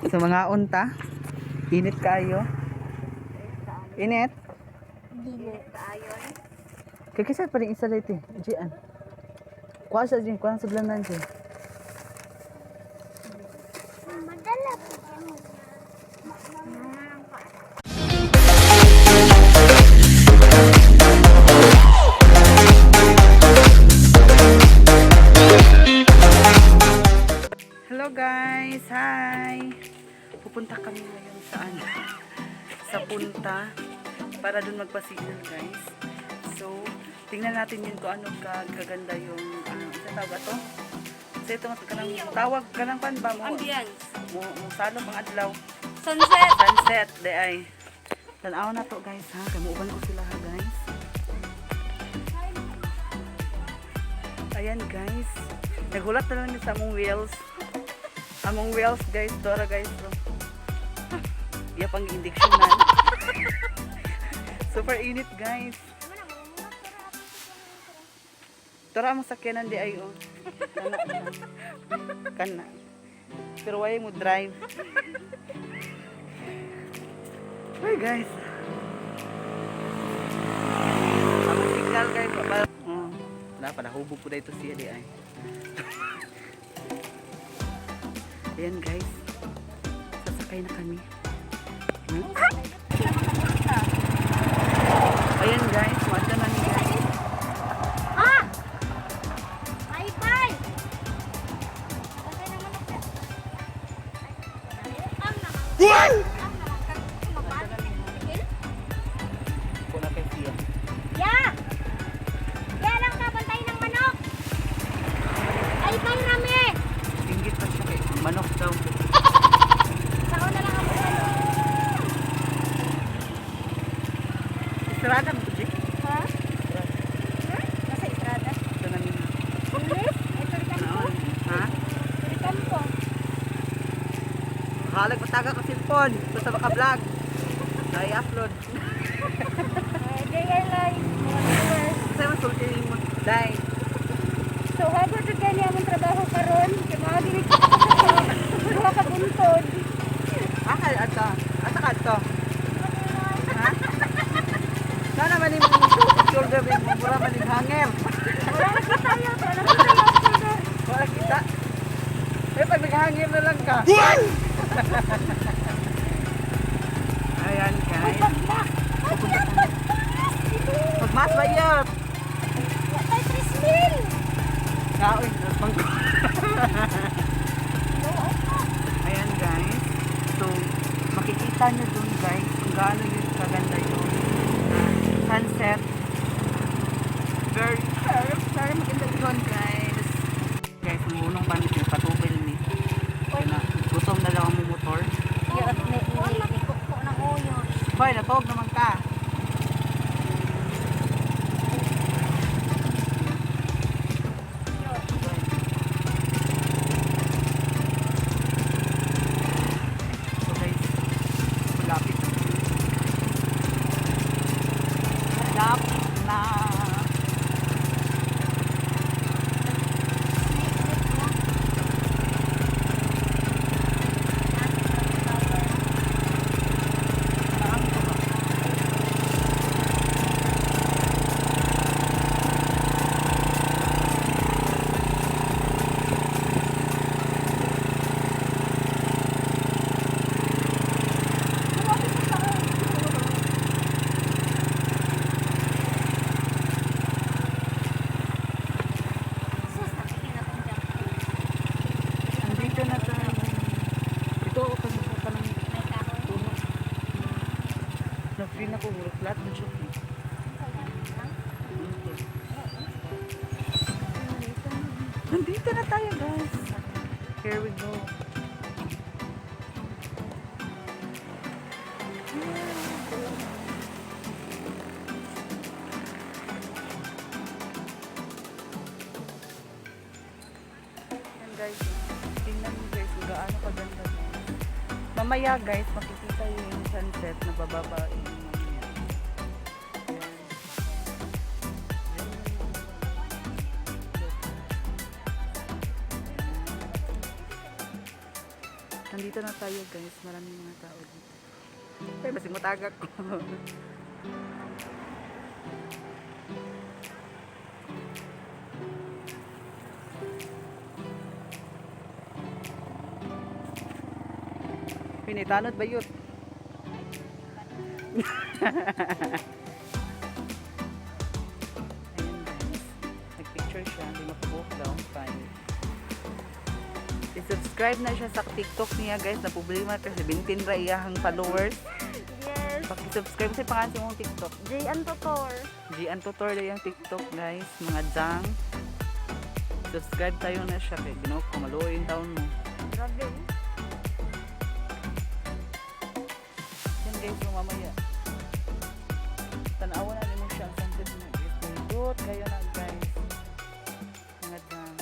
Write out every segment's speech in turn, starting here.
Sa mga unta, init kayo. Init. Dili kaayon. Kay kisa pa rin isa late eh. Jian. Kuha sa Jin, kuha sa sudlanan Jin. Madala po kami. Hello guys! Hi! Pupunta kami ngayon sa ano, sa punta para dun magpa-signal, guys. So, tingnan natin yun kung ano kaganda yung sa tawag to. Sa ito kanang tawag kanang pan ba mo? Ambience. Mo salom ang adlaw. Sunset. Sunset di ay. Tan-aw na to, guys, ha. Kay muuban ko sila ha, guys. Ayan guys. Nagulat na lang mi sa among wheels. Among wheels, guys, Dora guys. Oh. Iya pang indiksyonan. Super init, guys. Tara ang sakyanan di ay oh. Kana. Kana. Pero why mo drive? Hi guys. Ang signal guys, pa. Oh, wala pa nahubog ko dito siya di ay. Ayan guys. Sasakay na kami. Ayan guys, wala na ni guys. Ah! Bye bye. Okay naman na. Ang naman. Ang naman mabalik ng tigil. Ko na kay siya. Ya! Ya lang ka bantay ng manok. Ay bye rami. Inggit pa siya kay manok daw. Sao na lang ang manok. Israda mo di. Ha? Nasa istrada. Ito na nila. Ulit? Ay, turikan ko. Ha? Turikan ko. Halag mataga ko cellphone. Basta baka vlog. Ay upload. Ay, day live. Mga viewers. Kasi masulti mo. Dai. So, hagod jud kay niya among trabaho karon. Kay mga dili ko sa duha ka buntod. Aka ato. Asa ka ato? Ha? Sana man yung shoulder bag mo, mura man yung hanger. Wala na kita tayo. Wala na kita tayo. Wala kita. Eh, pag naghanger na lang ka. Ayan, guys. Pagmak! Pagmak! Dito! Pagmas ba yun? Wala tayo 3 mil! Kaoy, pang. Ayan guys. So, makikita nyo dun guys kung gaano yun kaganda yung sunset. Very, very, very maganda doon guys. Guys, mulong pa nito, patubel ni. Kaya na, gutom na lang ang motor. Ni ng uyon. Boy, natog naman ka. So guys, malapit na. Malapit na. Saan ko ba? Sus, nakikita kong jump. Andito na tayo. Ito, kanang kanang May kahoy. puno. Na-free na ko, flat na siya. Nandito na tayo guys. Here we go. Ayan guys, tingnan mo guys kung gaano kaganda guys. Mamaya guys, makikita yung sunset na bababa yung mamaya. Ayan. Ayan. Nandito na tayo, guys. Maraming mga tao dito. Ay, basig matagak ko. Pinitanod ba yun? Ayan, guys. Nagpicture siya. Hindi makabuhok daw. Fine. I-subscribe na siya sa TikTok niya, guys. Na problema kasi 17 ra iyahang followers. Yes. Paki-subscribe sa pangalan sa imong TikTok. Jay Antotor. Gian Tutor na yung TikTok, guys. Mga jang. Subscribe tayo na siya kay Ginoo ko maluoy yung taon mo. Grabe. Yan, guys, yung mamaya. Tanawa na nimo siya ang sunset na, guys. Nindot kayo na, guys. Mga jang.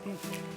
Ayan, guys.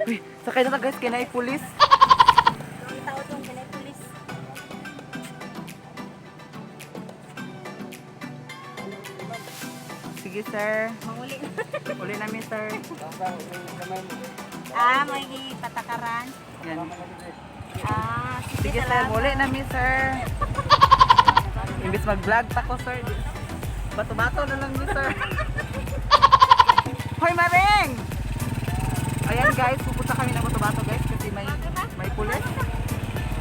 Uy, sakay na ta, guys, kay naay pulis. Ang tao tong kinapulis. Sige, sir. Manguli. Uli namin, sir. Ah, may patakaran. Yan. Ah, sige, Sige, sir. salamat. Uli namin, sir. Imbis mag-vlog pa ko, sir. Bato-bato na lang ni sir. Hoy, Maring! Ayan, guys. Pupunta kami ng bato-bato, guys. Kasi may pulis.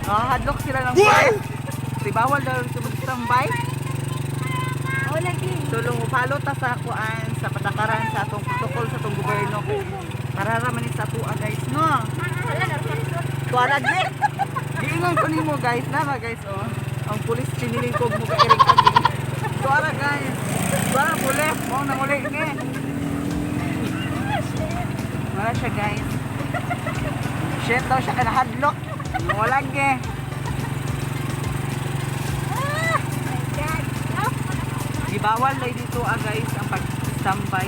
Nakahadlok sila ng pulis. Kasi bawal daw mag-standby. Oh, lagi. So, lumupalo ta sa kuan, sa patakaran, sa atong protocol, sa atong gobyerno. Para raman ni sa atua, guys, no? Wala na. Tuwarag ni. Giingon ko nimo, guys, na ba, guys, oh. Ang pulis chinilingkog mo ka iring kagi. Tuwara, guys. Tuwara pulis, mo nang uli ni. Wala siya, guys. Shit daw siya kana hadlock. Wala ge. My God. Oh, Gibawal na dito ah, guys, ang pag-standby.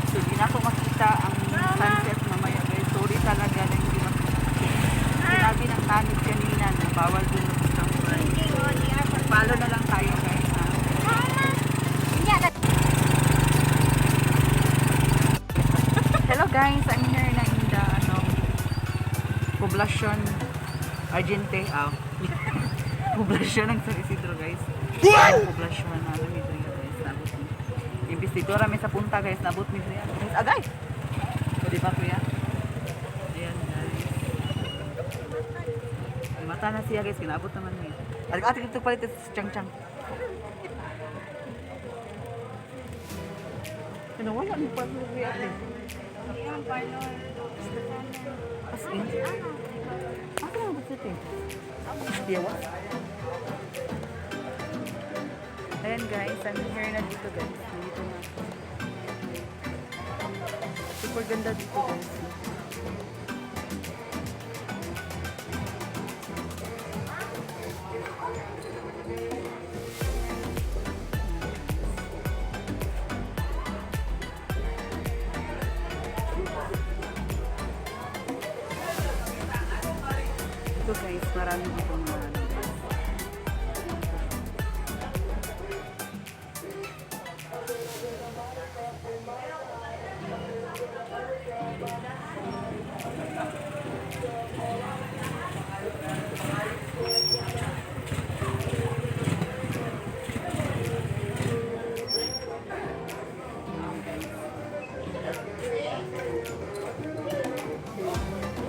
So di na ko makita ang sunset mamaya, guys. Sorry talaga na hindi makita. Sinabi ng tanod kanina na bawal dun mag-standby. thinking on the airport. Follow na lang tayo, guys, ha. Inya na. Hello, guys, I'm here na in the ano, poblasyon Argente. Ah. Poblasyon ng San Isidro, guys. What? Poblasyon na ano dito, guys. Nabot mi. Imbis dito rami sa punta, guys, nabot mi dito. Guys, agay. So, di ba, kuya? Ayan, guys. Ay, mata na siya, guys, kinaabot naman mi. Ate, ate dito palit sa Chang Chang. Ano, wala ni pa kuya, ate. Hindi ang parlor. As in? Asa naman ba ito eh? Diyawa? Ayan, guys, I'm here na dito, guys. Nandito na. Ako. Super ganda dito, guys. Ito, guys, marami dito mga ano, guys.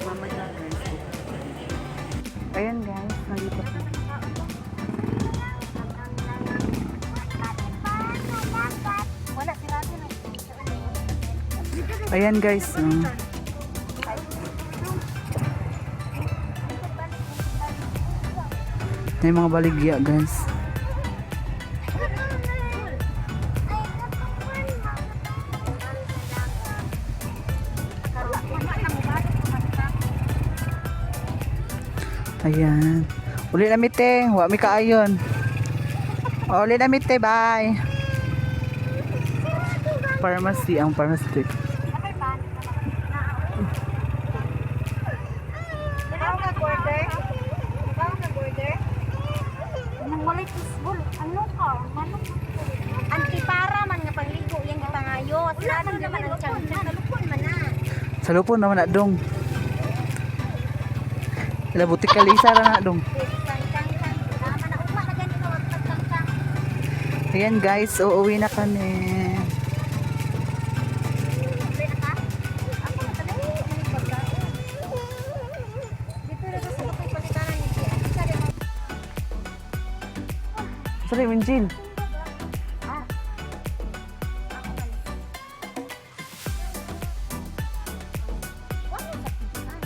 Mamaya, guys. Ayan, guys, nandito po. Wala, sirado na. Ayan, guys. Oh. May mga baligya, guys. Ayan. Uli na mite. Wa mi kaayon. Uli na mite. Bye. Pharmacy, ang pharmacy. Ikaw ka border? Ikaw ka border? Nang walay fishball, ano ka? Manok. Antipara man nga pangligo yang gipangayo. Wala naman ang tiyan. Nalupon man na. Sa lupon naman na dong. Ila butik kalisa ra na dong. Tama na uma na ganito wag pagtangtang. Ayan guys, uuwi na kami. Uwi na ka? Ako na tanay may pagkaon. Dito na sa ako'y palitanan ni Tia. Sa rin Sorry, Winjin. Ah. Ako man. Wala sa pisan.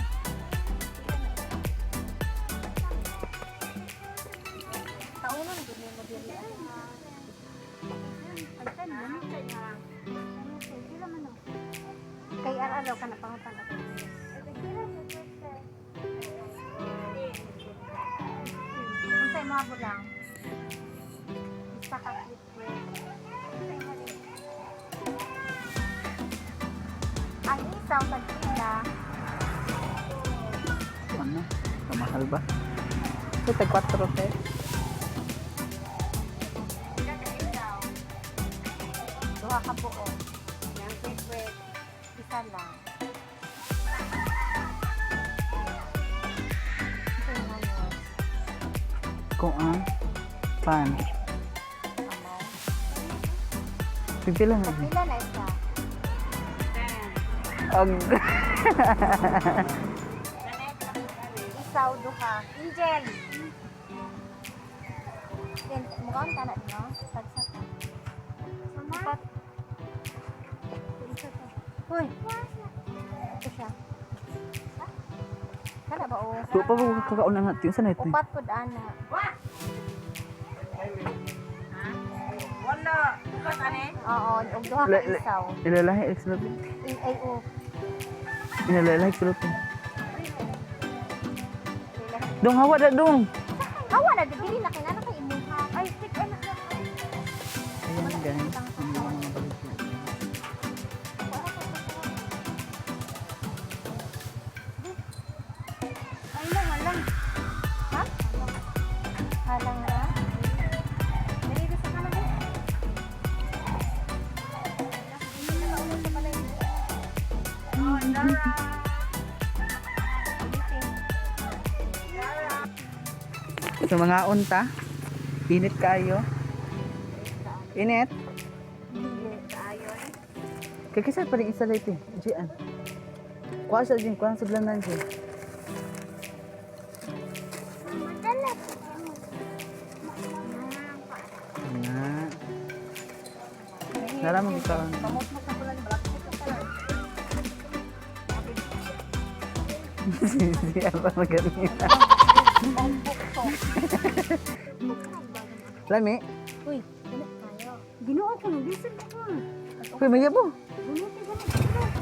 Taunon gud mo diri. Kay araw ka na pangutan ako. Unsay mga bulang? Isa ka kwit. Ang isaw tagpila. Ano? Kamahal ba? Ito, tag 4 te. Pila ka isaw. Duha ka buo. Yang kwit-kwit. Isa lang. Ito yung ano, Kung ang pan. amaw. Pipila na. Tagpila na isa. Ag Isaw duha. Angel. Then, mukhang tanak no? Tagsa. Upat. Uy. Ito siya. Kana ba o? Tuwa pa ba kakaunan natin? Saan ito? Upat pud ana. Wala. Bukas ane? Oo, og duha ka isaw. Ilalahi, ex-love. Ay o. Inalalahi, ex-love. Dong, hawa na dong. Hawa na dili na kay nana kay imuha. Ay, tik ana. Ayan guys, ang mga baligya. Ay lang, halang. Ha? Halang na. Dali sa kanan eh. Sa mga unta, init kayo. Init. Kaya kasi pa rin isa lang ito eh. Gian. Kuha siya din, kuha ang sudlanan siya. Na. Nalaman ko karon. Siya pa magaling. Lami. Uy, wala tayo. Ginoo ko nung bisag ko. Uy, mayabo. Bunuti ko na.